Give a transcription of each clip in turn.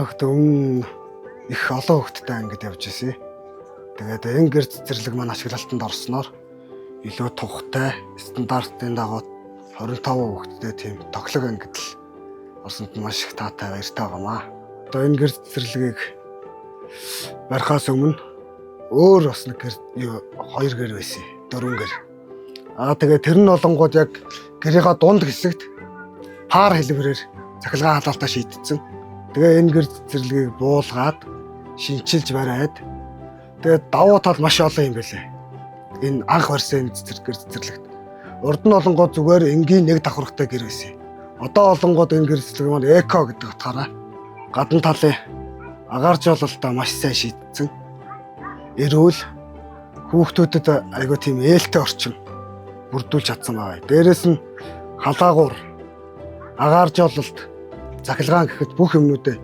Манай хүүхдээ өмнө их олон хүүхэдтэй ангид явж ирсэн. Тэгээд энэ гэр цэцэрлэг маань ашиглалтанд орсноор илүү тухтай, стандартын дагуу 25 хүүхэдтэй тийм тохилог ангид л орсонд нь маш их таатай, баяртай байгаамаа. Одоо энэ гэр цэцэрлэгийг барихаас өмнө өөр бас нэг гэр юу хоёр гэр байсан. Дөрвөн гэр. Аа, тэгээд тэр нь болонгууд яг гэрийнхаа дунд хэсэгт пар хэлбэрээр цахилгаан халаалтаа шийдсэн. Тэгээ энэ гэр цэцэрлэгийг буулгаад шинчилж бариад, тэгээд давуу тал маш олон юм байлээ. Энэ анх барьсан энэ гэр цэцэрлэгт. Урд нь болонгууд зүгээр энгийн нэг давхаргатай гэр байсан. Одоо болонгууд энэ гэр цэцэрлэг маань эко гэдэг утгаараа гадна талын агааржуулалтаа маш сайн шийдсэн. Эрүүл, хүүхдүүдэд айгүй тийм ээлтэй орчин бүрдүүлж чадсан байгаа. Дээрээс нь халаагуур, агааржуулалт, цахилгаан гэхэд бүх юмнуудээ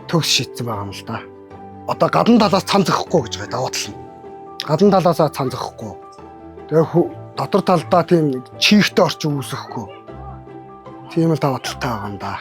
төгс шийдсэн байгаа юм л да. Одоо гадна талаас цан зөхгүй гэж байгаа давуу тал нь. Гадна талаасаа цан зөхгүй. Тэгээ дотор талдаа тийм чийгтэй орчин үүсэхгүй. Тийм л давуу талтай байгаа юм да.